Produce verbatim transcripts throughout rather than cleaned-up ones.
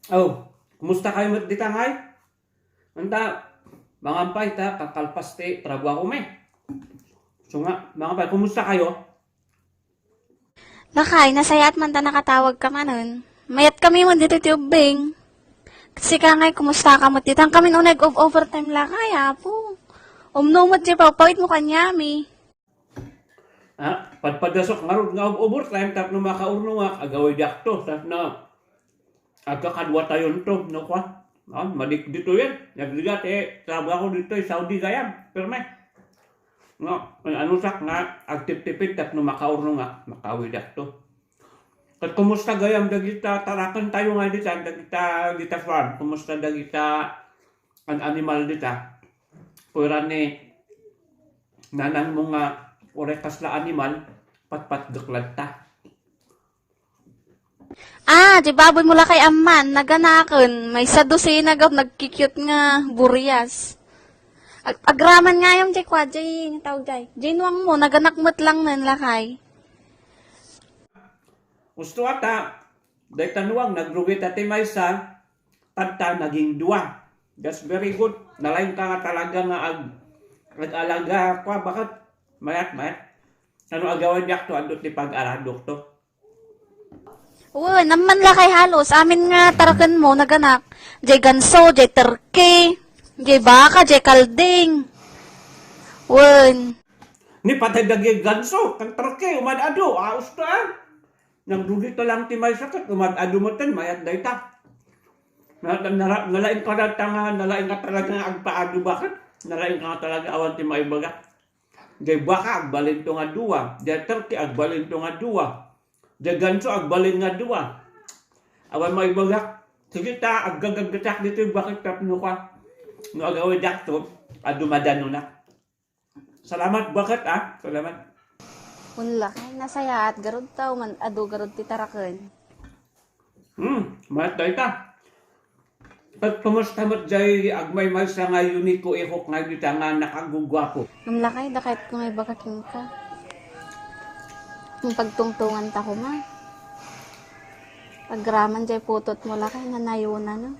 Oh, kumusta kayo met dita ngay? Anta, mangampay ta, kakalpas ti trabaho mi. So nga, mangampay, kumusta kayo? Lakay, nasayaat man ta nakatawag ka manen. Mayat kami man dito ti ubbing. Sika ngay, kumusta ka met dita? Kami unay ag-overtime lakay, apo. Umno met di pawpawit mo kanyami. Ah, padpadasok ngarud nga ag-overtime tapno makaurnongak, agawidakto, tapno agkakadua tayon to, no kwa? Ah, malik dito yan. Nagrigat eh, trabaho dito eh, Saudi gayam. Perme. No, ano sak nga agtiptipid tapno makaurnongak, makawidakto. Ket kumusta gayam dagita taraken tayo nga dita, dagita, dita farm? Kumusta dagita an animal dita? Pura ni nanang mo nga uray kasla animal, patpatgek latta. Ah, di baboy mo lakay amman, naganaken, maysa dosena gap nagkikyut nga burias. Ag-, agraman nga ayam, jay kwa, jay, tawag jay. Jay nuang mo, naganak met lang nen lakay. Gusto ata, dayta nuang, nagrugi ta ti maysa, tadta naging dua. That's very good. Nalaing ka nga talaga nga ag-, ag-alaga, kwa, bakit? Mayat, mayat. Ano agawid yak to, adu ti pag-aradok to? Wen, amman lakay halos, amin nga taraken mo, naganak. Jay ganso, jay turkey, jay baka, jay kalding. Wen. Ni patay dagiti ganso, kan turkey, umad-adu, aus to, ah. Nagdugi to lang ti maysa ket umad-adu metten, mayat dayta. Na-, na-, nalaing ka dayta nga, nalaing ka talaga nga agpaadu, bakit? Nalaing ka nga talaga awan ti maibaga. Jay baka, agbalin to nga dua. Jay turkey, agbalin to nga dua. Jay ganso, agbalin nga dua. Awan maibaga. Sige ta, aggagaggatak dito yung bakit tapno ka. No agawid yak to, adu madano na. Salamat, bakit, ah? Salamat. Unla, ay, nasayaat, garud tao man, adu, garud ti taraken. Hmm, mayat dayta. Ket kumusta met jay agmaymaysa nga Unico ihok nga dita nga nakaguguapo? Ngem lakay, dakayat ko nga ibaka kenka. Ang pagtungtungan ta koma. Agraman jay putot mo lakay, nanayona, no?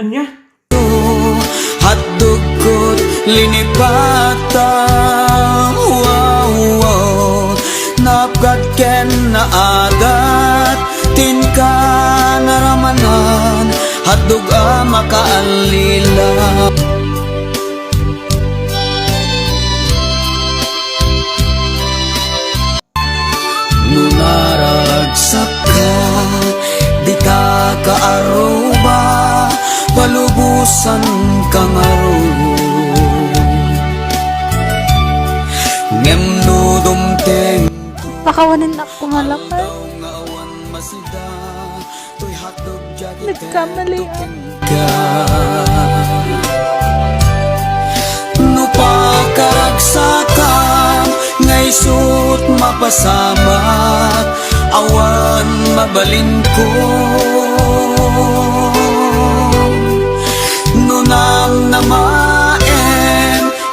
Ania? Hotdog ko't linipata. Wow, wow. Napkat ken naadat, tinka naramanan, hotdog a makaallila. No naragsak ka, dita ka aruba, palubosan ka ngarud. Ngem no dumteng Pakawanen na kumalakay. Nagkamali ako. No pakaragsakam nga isut' mapasamak, awan mabalinko. No namnamaem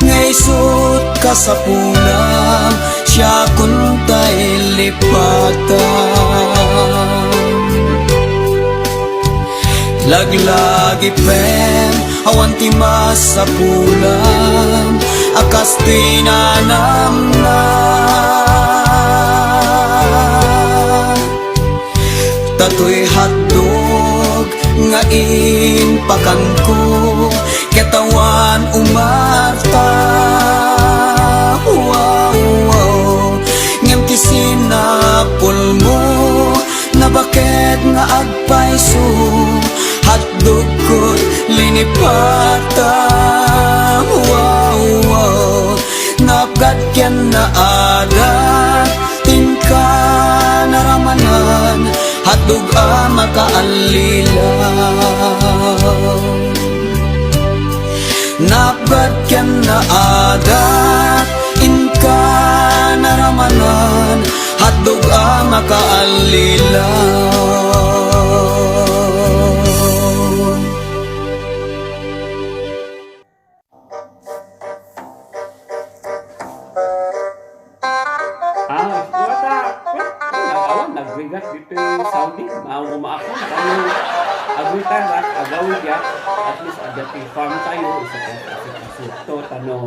nga isut' kasapulam, siakon tay lipatan. Laglagipem, awan ti masapulam a kas tinanamna. Datoy hotdog nga impakanko, ket awan umarta. Wow, wow. Ngem ti sinapulmo, nabaket nga agpayso, hotdog ko't linipata. Wow, wow. Napkat ken naadat, tinka naramanan, hotdog a makaallila. Napkat ken naadat, inka naramanan, hotdog a makaallila. Ah, wata, wata, nagawan, nag-, Rigat ditoy Saudi, maawma ako, tano, agritar, agawid ya, at least, adda ti farm tayo, isu ti asikaso to, tano.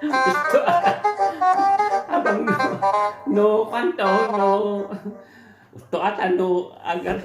Gusto, abang no, no, kwanto, no, gusto ata, no, agar,